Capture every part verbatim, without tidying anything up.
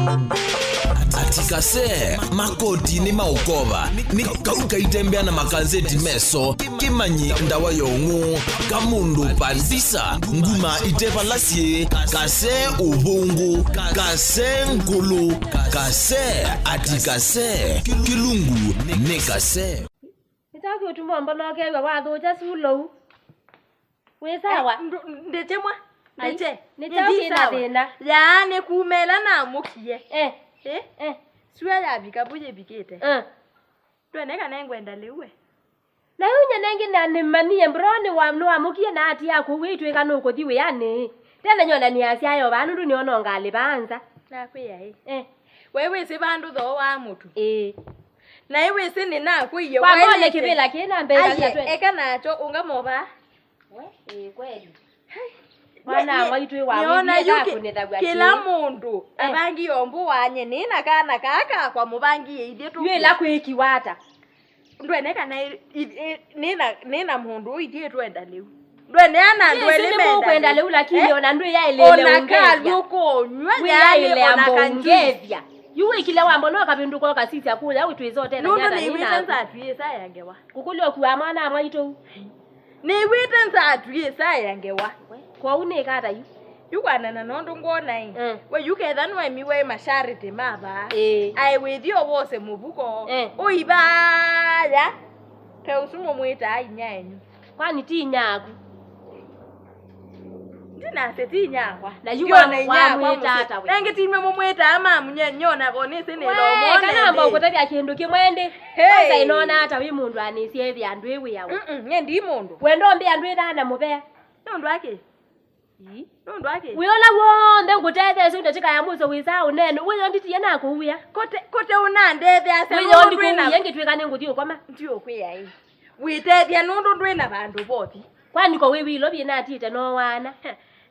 Ati kase, makoti nĩ maũkova, nĩ kau kaitembea na makanzeti meso, kĩmanyi ndawa ya ũng'ũ, kamũndũ pandisa, nguma itevala syĩ, kase ũvũngũ, kase ngũlũ, kase, ati kase, kĩlungu nĩ kase. Nĩ kyaũ kĩũtuma ũmbonokeew'a wathũkya syũlou? Wĩ sawa? Eh, ndu-, ndĩkye mwa. Ai, ndĩkye. Nĩ kyaũ kĩna thĩna? Yaa, nĩ kuma ĩla namũkie. Eh. Eh? Eh. Sua yavika vu yĩvikĩte. Eh. Ndwene kana ngwenda lĩu we? Na yu nyie nengĩ na nĩmanyie, bro, nĩwa-, nĩwamũkie na atia kũu, ĩtwĩka nũkũthi wĩanĩ. Tena nyona nĩ asyayo vaa nũndũ nĩona ngalĩ vaa nza. Nakwĩa ĩ. Eh. We wĩsĩ vandũ thooa mũtu. Ĩĩ. Na ĩ wĩsĩ nĩnakwĩie. Kwa mone kĩvĩla kĩna mbee. Aye, eka nakyo ũngamova. We, ĩĩ, kweli. Mwana mwaitũ ĩ wa nĩona wĩthie yu kĩ-, ndakunĩthaw'a kĩla kĩ-, mũndũ eh, avangie ũmbũ wanye, nĩ na kana kaa kakwa mũvangie ithyĩ tũ-, yu ĩla kwĩkiwa ata? Ndwene kana i-, i-, i-, nĩ na, nĩ na mũndũ ũithiĩ twenda lĩu. Ndwene ana andũ elĩ menda lĩu, lakini eh, ona ndwĩyaĩlĩle ona ũngethya. Kalũ kũnywa, wĩyaĩle yaani ona amba kanjuice. Ũngethya. Yu wĩkile wambo no kavĩndũka ũkasisya kũya wĩtwĩsa ũtethany'a. Nũndũ nĩwĩte nzatwĩsa ya ngewa. Kũkũlya ũkua mwana mwaitũ. Nĩw'ĩte nzatw'ĩsa ya ngewa. Kwoou nĩka ata yu? Yu kwanana nũndũ ngwona ĩ. Mm. We yu ketha nĩwaemiwe masharti ma vaa. Ĩĩ. Aĩ wĩthi o wose mũvuko. Eh. Ũivaya. Pe ũsu mũmwĩtaa inya enyu. Kwani ti inya aku? Ndinasĩ ti inya akwa. Na yu ndiona wa-, inya akwa wamwĩta mũsyĩ ata we? Nangĩ timwe mũmwĩtaa mamu nyenye ona ko nĩsĩ nĩlo. We, kana amba ũkũtavya kĩndũ kĩmwe ndĩ. Hey. Kwanza ĩnona ata wĩ mũndũ anĩsye ĩthĩa andũ ĩ wĩa we? Mm-mm, nye ndi mũndũ. Wendo mbĩa andũ ĩthaa na mũvea. Nũndũ akĩ? Ii. Nũndũ akĩ? Wĩ ũla w'onthe ngũtetheesye ndatĩka ya mũiso wĩsaa ũnene. Wĩyo nditie nakũuĩa. Kote, kote ũnandetheasya. Wĩyo nũndũ ndikũuĩa ngĩtwĩka nĩngũthi ũkoma. Ndiũkwĩa ĩ. Wĩtethya nũndũ ndwĩ na vandũ vothi. Kwani ko wĩ wĩlovi natiĩte no wana?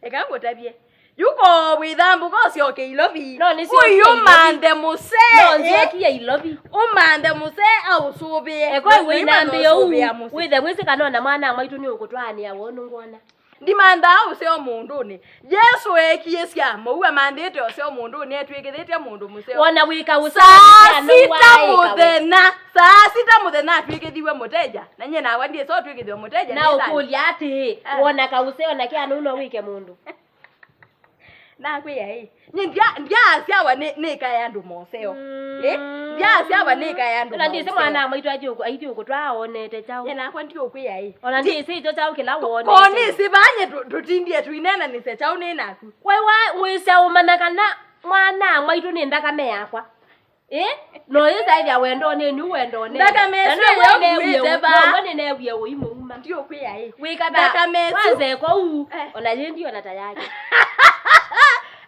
Eka ngũtavye. Yuko wĩthambũka ũsyoke ilovi. No, nĩsyokie ilovi. Ũyũmanthe mũsee. No, nzyokie ilovi. Ũmanthe mũsee aũsũvĩe. Eko wĩnambĩe ũu, wĩthe wĩsĩ kana ona mwana mwaitũ nĩ ũkũtwaanĩa wonu ngwona. Ndimanthaa ũseo mũndũnĩ. Yesũ eekie sya mũu amanthĩte ũseo mũndũnĩ, etw'ĩkĩthĩtye mũndũ mũseo. Wona wĩka ũseo. Saa sita mũthenya, saa sita mũthenya atw'ĩkĩthiw'e mũteja. Na nyie nakwa ndyĩsa ũtw'ĩkĩthw'a mũteja. Na ũkũlya atĩĩ, eh, wona kaũseo na kĩana ũno wĩke mũndũ? Nakwĩa ĩ, nyie ndya-, ndyaasyawa nĩ, nĩkae andũ moseo. Mm. Ĩ? Ndyaasyawa nĩkae andũ moseo. Ona ndĩsĩ mwana mwaitũ aithi ũkũtwaa onete kyaũ. Nyie nakwa ndiũkwĩa ĩ. Ona ndĩsĩ ĩkyo kyaũ kĩla wonete. Ko nĩsĩ vaa nyie tũ-, tũtindie tũineenanĩsya kyaũ nĩ naku. Waiwa wĩsya ũmanya kana mwana mwaitũ nĩ nthakame yakwa. Ĩ? No yĩsaĩthya wendonĩ nĩ wendonĩ. Nthakame ĩsu ĩyo ũkuĩte vaa. Now'o nĩneewie ũimũuma. Ndiũkwĩa ĩ. Wĩkatha. Nthakame ĩsu. Wanzeko uu. Eh. Ona yĩndi ona ta yake.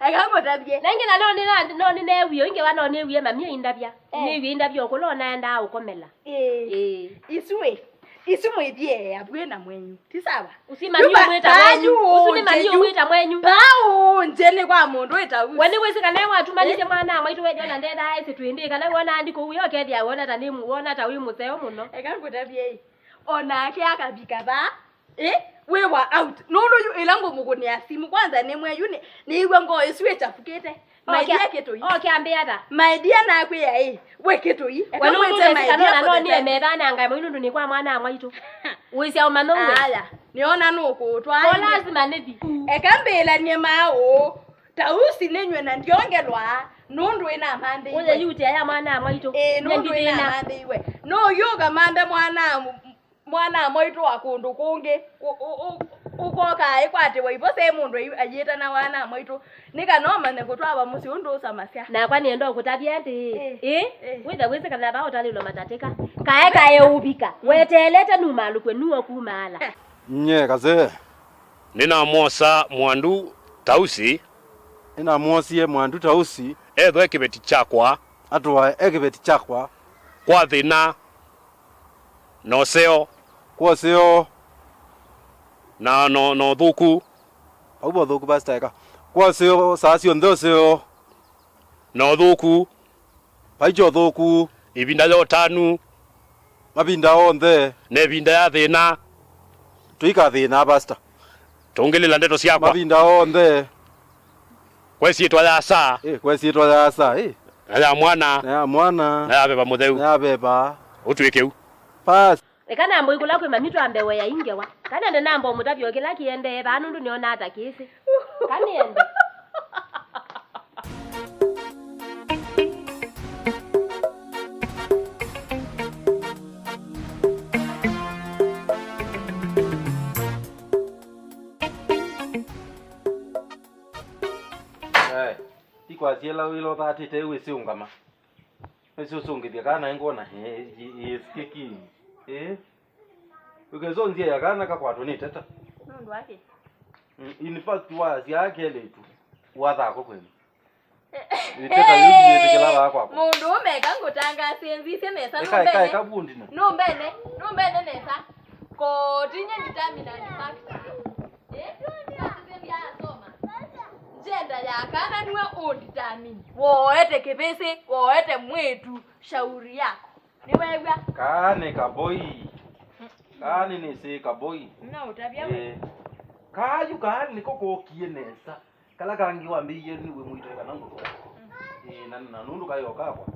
Eka ngũtavye. Na ingĩ na no nĩna-, no nĩneewie, ingewa no nĩwie mamie indavya. Eh. Nĩwie indavya ũkũla onaendaa ũkomela. Ĩĩ. Ĩĩ. Isu ĩ. Isu mwĩthie avw'ĩ na mwenyu. Ti sawa? Usimani umwĩta mwenyu. Usu nĩ mani umwĩta mwenyu. Paa ũnje nĩ kwa mũndũ wĩta Usi. We nĩwĩsĩ kana watũmanyĩsye mwana mwaitũ wethĩa na ndethaa ĩsĩ twĩndĩ kana wona andiko uyo kethĩa wona ta nĩ mu-, wona ta wĩ mũseo mũno. Eka ngũtavye ĩ. Onake akavika vaa. Ĩ? We wa out. Nũndũ yu ĩla ngũmũkũnĩa simu kwanza nĩ mweyu nĩ, nĩiw'a ngoo ĩsu ĩchafukĩte. My dear Kĩtũi. Oke ambĩa ata? My dear nakwĩa ĩ, we Kĩtũi. Eka mwĩte my dear for the time. Nĩe methananga ĩmwe nũndũ nĩ kwa mwana mwaitũ. Wĩsya ũmanya ũwe. Aya, nĩona nũkũtwaa. Ko lazima nĩthi. Eka mbĩlanie maũ. Tausi nĩnywe na ndyongelwa nũndũ ĩnamanthĩiwe. Ũye yuti aya mwana mwaitũ. Ĩĩ, nũndũ ĩnamanthĩiwe. Nũyũka manthe mwana mwana mwaitũ wa kũndũ kũngĩ, ũ-, ũ-, ũ-, ũkoka aikwatĩwa ivo se mũndũ ayu-, ayĩtana wana mwaitũ, nĩ kana ũmanye kũtwawa mũsyĩ ũndũ ũsamasya. Nakwa nĩenda ũkũtavya atĩĩ, ĩ, ĩ, ĩ, wĩthe wĩsĩ kana vaa ũtalĩlwa matatĩka. Kae kae ũvika, weteelete numalũkw'e nuo kumaala. Nye kase. Nĩnamwosa mwandu Tausi. Nĩnamwosie mwandu Tausi. Ethwe kĩveti kyakwa. Atwae e kĩveti kyakwa. Kwa thĩna. Na ũseo. Kwa ũseo. Na, na, na ũthũku. Vau va ũthũku, Pastor, eka. Kwa ũseo, saa syonthe ũseo. Na ũthũku. Vai kyo ũthũku. Ĩvinda ya ũtanu. Mavinda onthe. Na ĩvinda ya thĩna. Tũikathĩna, Pastor. Tũngĩlĩla ndeto syakwa. Mavinda onthe. Kwa ĩsyĩtwa ya Asa. Ĩ, kwa ĩsyĩtwa ya Asa, ĩ. Na ya Mwana. Na ya Mwana. Na ya Veva Mũtheu. Na ya Veva. Ũtw'ĩke u. Basi. Eka nambe kũla kwĩ mami twambe wea ingewa. Kana nde namba ũmũtavya o kĩla kĩendee vaa nũndũ nĩonaa ta kĩsĩ. Kaniende. Eh, ti kwasya ĩla wĩla ũthatĩte wĩsĩ ũngama. Nĩsĩ ũsũngĩthya kana nĩngwona, eh, he is kicking. Eh? Ũkesa ũnzĩa ya kana kakwatwa nĩ teta. Nũndũ wake. Mm, in fact, wasyaa kelĩtu, wathakwa kwenu. Ĩteta yĩu yĩtĩkĩla vaa kwakwa. Mũndũ ũmeka ngũtangaasĩe nzisye nesa. Eka, eka, nũmbene. Eka vundi no. Nũmbene, nũmbene nesa. Koti nye determinant factor. Eh? Nzisye ndyasoma. Gender ya kana nĩwe ũdetermine. Woete kĩvĩsĩ, woete mwĩtu, shauri yako. Nĩweew'a? Kaa nĩ kaboi. Kaa nĩ nĩsĩ kaboi. No ũtavya we. Eh. Kaa yu kaa nĩko kookie nesa. Kala kangĩ wambĩie nĩwe mwĩtae kana ngũtwa. Eh, na, na nũndũ kayo kakwa.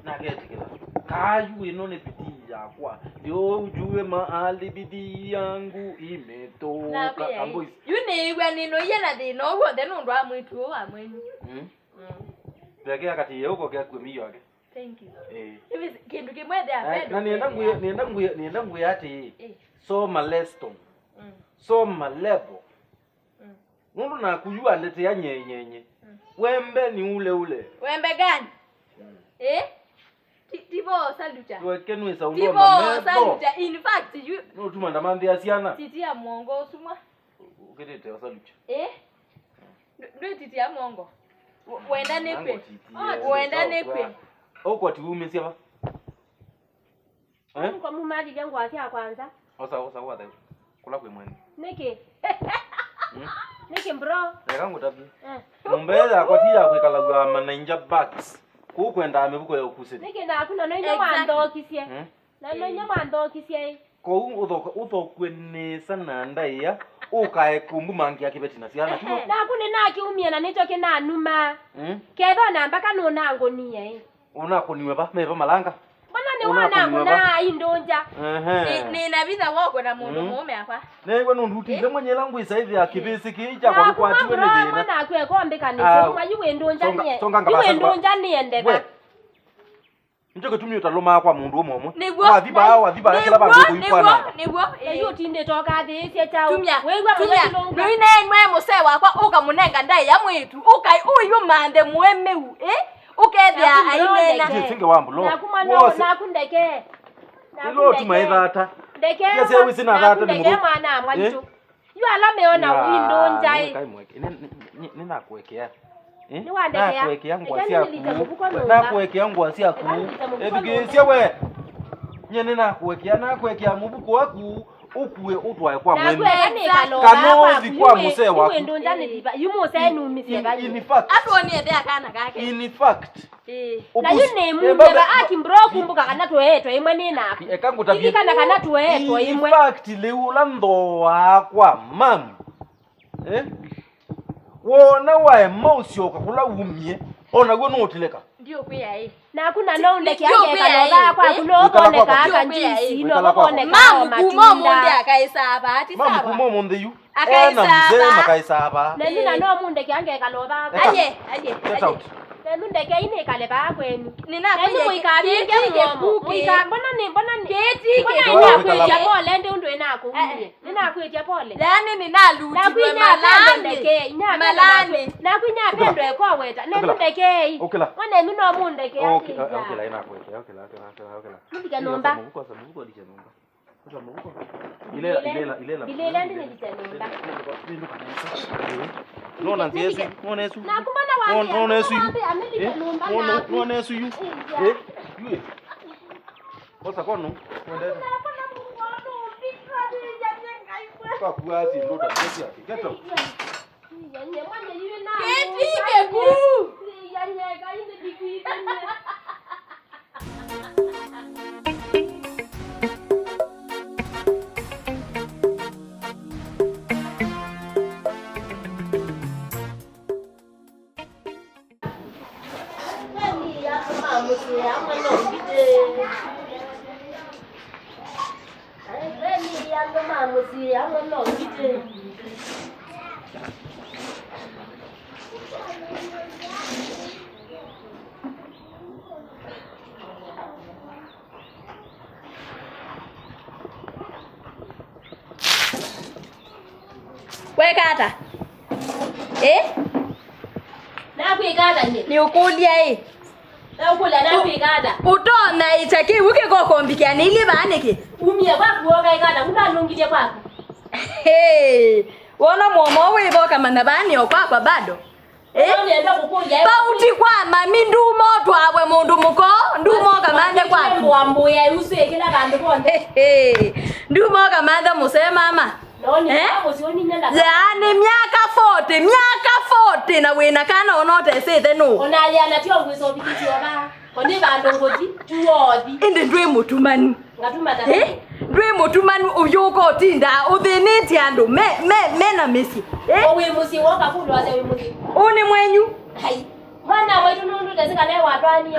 Naketĩkĩla. Kaa yu ĩno nĩ bidii yakwa. Ndio ujue mahali bidii yangu imetoka. Nakwĩa, eh. Kamboi. Yu nĩĩw'a nĩnoie na thĩna ũũ w'onthe nũndũ wa mwĩtu ũũ wa mwenyu. Mm. Mm. Pekea kati yeuko kya kumiyo yake. Thank you. Eh. Hivi kĩndũ kĩmwe the na, na nienda nguye, nienda nguye, nienda nguye ati, eh, soma lesson. Mm. Soma level. Mm. Nũndũ naku yu aletea nyenyenye. Mm. Wembe ni ule ule. Wembe gani? Mm. Eh? Ti-, tivo salucha. Weke nwi saundo. Tivo salucha. In fact, you. No tuma ndamanthia siana. Titia mwongo usumwa. Ukitete salucha. Eh? Ndũ-, ndwĩtitia mongo. Wenda nĩkw'e. Wenda nĩkw'e. Ũkwati wumĩsya va? Eh? Nĩko mumalilya ngũa sya kwanza. Osa, osa, wathe. Kũla kwĩ mwene. Nĩkĩ? Hmm? Nĩkĩ, bro? Eka ngũtavye. Eh. Nyũmba ĩyo yakwa ti ya kwĩkalaw'a manainja bags. Kũu kwendaa mĩvuko ya ũkusĩli. Nĩkĩ naku na no inyuĩ mwanthokisye? Hmm? Na no inyuĩ mwanthokisye ĩ? Kwoou ũthoka-, ũthokwe nesa na ndaĩa, ũkae kũmbumangĩa kĩveti na syana. Ehe. Naku nĩnakiumie na nĩkyo kĩnanuma. Mm. Ketha ona mbaka nũnangũnie ĩ. Ũnakũniwe va? Meva malanga? Mbona nĩ ũnakũniwe wanangũna va? Indũnja. Ehe. Nĩ, nĩ na vinya wa kwenda mũndũ mũũme akwa. Nĩw'o nũndutile mwenye ĩla ngwĩsa ĩthĩa kĩvĩsĩ kĩĩ kyakwa kĩkwatiwe nĩ thĩna. Naku mwana aku ekombĩkanĩsye. Au. Uma yu wĩndũnja. Songa, niye. Songa ngavasa. Yu wĩndũnja niende va? We. Nĩkyo kĩtumi ũtalũmaa kwa mũndũ ũmwe ũmwe. Nĩw'o. Wathi vaa, wathi vaa, kĩla vandũ ũkũikwana. Nĩw'o, nĩw'o, ĩĩ. Yu ũtindĩte ũkathĩĩsya kyaũ? Tumya, wĩw'a tumya. Mũyũthi nũngwa. Nũineenwae mũsee wakwa, ũkamũnenga ndaĩa mwĩĩtu, ũkai ũiũmanthe mũemeu, ĩ? Ũkethĩa aineena. Naku ndeke. Ti singe wa mbulo. Naku mwana, wose. Naku ndeke. Naku ndeke. Ĩlo tuma ĩthata. Ndeke. Kĩasya wĩsĩ na thata nĩ mũthũ. Naku ndeke mwana mwaitũ. Eh? Yu ala meona wĩndũnja ĩ. Nĩnakũekea. Eh? Nĩwandekea. Nakũekea ngũa syaku. Eka nĩlite mũvuko nyũmba. Nakũekea ngũa syaku. Eka nĩlite mũvuko nyũmba. Ethukĩĩsya we. Nye nĩnakũekea, nakũekea mũvuko waku, ũkue ũtwae kwa mwene. Nakwĩa nĩkalova. Kana ũthi kwa mũsee waku. Yu wĩndũnja nĩ thiva. Yu mũsee numisye va yu. In fact. Atwonie nde akana kake. In fact. Ĩĩ. Na yu nĩ mumeba aki mbro kumbuka kana tũeetwe ĩmwe nĩ naku. Eka ngũtavye. Ilikana kana tũeetwe ĩmwe. In fact, lĩu ũla nthooaa kwa mam. Eh? Wona waema ũsyoka kũla umie, o naw'o nũũtileka. Ndiũkwĩa ĩ. Naku na no ũndeke angekala ũvaa kwaku, no ũkoneka aka njuici, no ũkoneka o matunda. Mamu kuma ũmũnthĩ akaĩsaa vaa, ti sawa? Mamu kuma ũmũnthĩ yu. Akaĩsaa vaa. Ena mzee makaĩsaa vaa. Na yu na no mũndeke angekala ũvaa kwaku. Aye, aye, aye. Get out. Nenu ndekei nĩkale vaa kwenyu. Nĩnakwĩie. Nenu mũikavinge mũomo. Mũika-, mbona nĩ, mbona nĩ, mbona nĩnakwĩtya pole ndĩ ũndũ ĩnakũumie? Nĩnakwĩtya pole. Yaani nĩnalutitwe malaanĩ. Naku inyapendo ndekei, inyapendo. Malaanĩ. Naku inyapendo ekoweta. Nenu ndekei. Ũkĩla. Mwana enu no mũndeke. Ũkĩla, ũkĩla, ĩnakwĩkĩa, ũkĩla, ũkĩla, ũkĩla, ũkĩla. Mũndike nyũmba. Kosa mũvuko, kosa mũvuko, ndike nyũmba. Ilela, ilela, ilela. Ilela ndi nilite nyũmba. Nona nzĩa ĩsu, nona ĩsu. Naku mbona wambia, nona ĩsu yu. Nona ĩsu yu. Eh, yu. Osa kono, wendete. Kwa kuwa asi ndo ta ndio yake. Get out. Keti keku. Mũsyĩ amwe no ngitĩ. Aetheli andũ ma mũsyĩ amwe no ngitĩ. Weka ata? Eh? Nakwĩka ata nyie? Nĩũkũlya ĩ? Naũkũlya nakwĩka ata? Ũtonya ĩkya kĩw'ũ kĩkokombikĩa nĩ ilĩ vaa nĩkĩ? Umie kwaku woka ĩka ata? Kũla nũngilye kwaku. Hey, wona mũomo wĩvo kamanya vaa nĩ o kwakwa bado. Eh? Pauti kwa mami, nduma ũtwawe mũndũ mũko, nduma ũkamanthe kwaku. Nduma ũkamanthe mũsee mama. Eh? Yaani myaka forty, myaka forty na wĩna kana ona ũtesĩte nũ? Ĩndĩ ndwĩ mũtumanu. Ngatuma ta Eh? Ndwĩ mũtumanu ũyũka ũtindaa ũthĩnĩtye andũ me, me, me na mĩsyĩ. Eh? O wĩ mũsyĩ woka kũndũ wasya wĩ mũsyĩ. Ũũ nĩ mwenyu. Ai. Mwana waitũ nũndũ ndesĩ kana watwanie.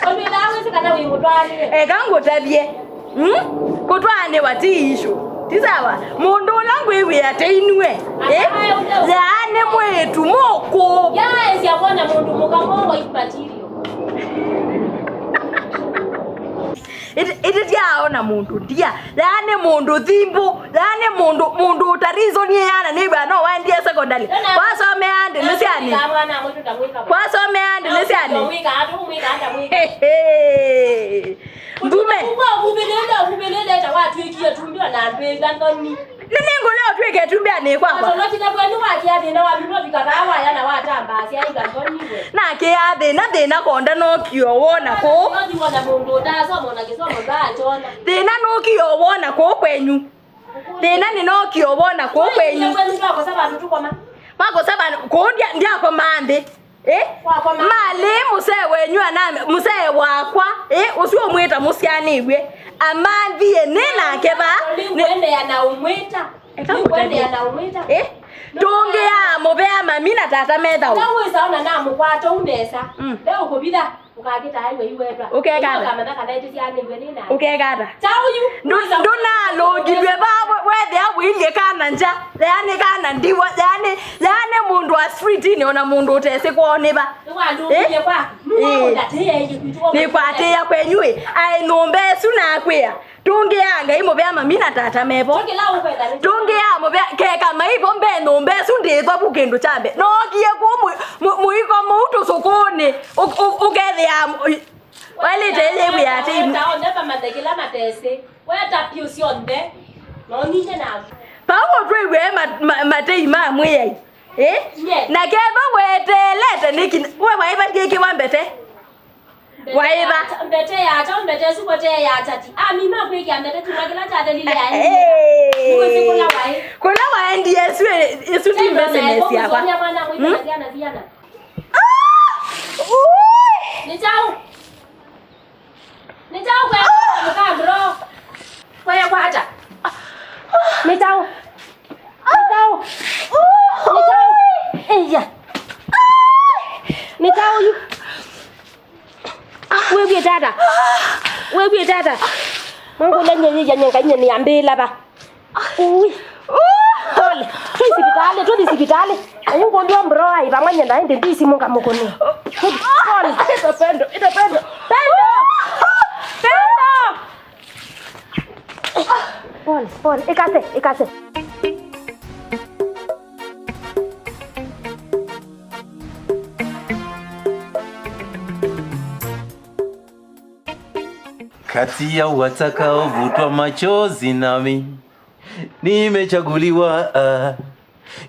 Ũndũ ĩthaa wĩsĩ kana wĩ mũtwanie. Eka ngũtavye. Hmm? Kũtwaanĩwa ti issue. Ti sawa? Mũndũ ũla ngwĩw'ĩa te inue. Eh? Yaa nĩ mwĩĩtu mũkũ. Yaesya kwona mũndũ mũka mwa white material. Ĩtĩ, ĩtĩ ndyaona mũndũ ndia. Yaani mũndũ thimbũ. Yaani mũndũ, mũndũ ũta reason yana nĩw'a no waendie secondary. Wasomea ndĩnĩsyanĩ. Wasomea ndĩnĩsyanĩ. Hehe. Mbume. Nĩ nĩngũlea ũtw'ĩke ĩtumbĩ anĩ kwakwa. Nakĩa thĩna, thĩna konda nokio wona kũũ. Thĩna nokio wona kũũ kwenyu. Thĩna nĩ nokio wona kũũ kwenyu. Makosa vandũ kũũ ndya-, ndyakomaa nthĩ. Eh? Malĩ mũsee wenyu ana mũsee wakwa, eh, ũsu ũmwĩta mũsyanĩw'e, amanthie nĩ nake va. Nĩngũendeea na ũmwĩta. Eka nĩngũendeea na ũmwĩta. Eh? Tũngĩaa mũvea mami na tata methaũ. Nawĩsa ona namũkwata ũu nesa. Mm. Ndeũkũvitha. Ũkakĩtaa iwe iwetwa. Ũkekata. Ũkamanya kana ĩtĩsyanĩw'e nĩ nani. Ũkekata. Kyaũ yu. Ndũ-, ndũnalũngilw'e va we-, wethĩa wĩilye kana nja. Lea nĩ kana ndiwa. Lea nĩ, lea nĩ mũndũ wa street-inĩ ona mũndũ ũtesĩ kwoo nĩ va. Nĩwalũngilye kwaku. Nĩwaũndatĩĩa ĩngĩ kwitũ. Nĩkwatĩĩa kwenyu ĩ. Aĩ nyũmba ĩsu nakwĩa. Tũngĩaa Ngai mũvea mami na tata mevo. Tũngĩaa mũvea keka maivo mbe nyũmba ĩsu ndĩthovu kĩndũ kya mbee. Nookie kũu mũ-, mũ-, mũiko mũu tũsũkũnĩ. Ũ-, ũ-, ũkethĩa mũ-, ĩ-, wailĩte yĩw'ĩa atĩ imu. Weta onthe mamathe kĩla matesĩ. Weta piũ syonthe. Nonyinye naku. Paulo twĩw'e ma-, ma-, matei ma Mwĩai. Ĩ? Nye. Na kethwa weteelete nĩkĩ? We waĩva ndiĩkĩwa mbete? Waĩva. Mbete ya ata, mbete ĩsu kote ya atati. Amina kwĩkĩa mbete kyumwa kĩla kyathelile ya Hey. Nĩwĩsĩ kũla waĩ. Kũla waendie ĩsu, ĩsu ti business yakwa. Mwana mwĩkĩa syana syana. Ah! Ui! Nĩ kyaũ? Nĩ kyaũ kwekwa mũkambũro? Kwekwa ata? Nĩ kyaũ? Nĩ kyaũ? Nĩ kyaũ? Eia. Nĩ kyaũ yu? Wĩw'ĩte ata? Wĩw'ĩte ata? Mũngũlya nyie yĩya nye Ngai nye nĩambĩĩla va? Ui. Pole. Twĩ sivitalĩ, tũthi sivitalĩ. Ayu ngũndũ mbro ai vamwe nyenda ĩndĩ ndisi mũka mũkũnĩ. Pole. Ita Pendo, ita Pendo. Pendo. Pendo. Pole, pole. Ĩkase, ĩkase. Kati ya watakaovutwa machozi nami nimechaguliwa, ah.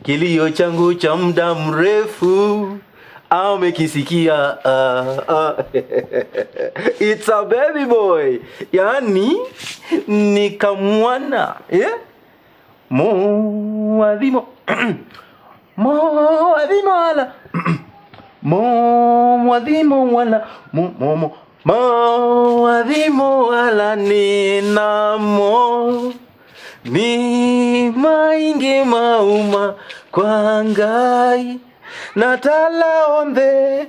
Kilio changu cha muda mrefu amekisikia, ah, ah. It's a baby boy. Yani, ni kamwana, eh? Moathimo. Moathimo wala. Moathimo wala. Mo, mo, mo. Moathimo wala nĩ namo. Nĩ maingĩ mauma kwa Ngai. Na tala onthe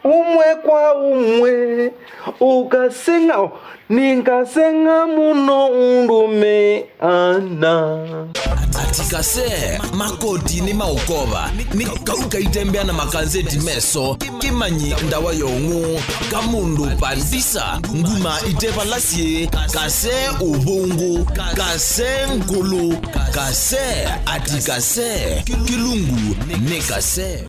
Ũmwe kwa ũmwe, ũkaseng'a, nĩngaseng'a mũno ũndũ me ana. Ati kase, makoti nĩ maũkova, nĩ kau kaitembea na makanzeti meso, kĩmanyi ndawa ya ũng'ũ, kamũndũ pandisa, nguma ite vala syĩ, kase ũvũngũ, kase ngũlũ, kase, ati kase, kĩlungu nĩ kase.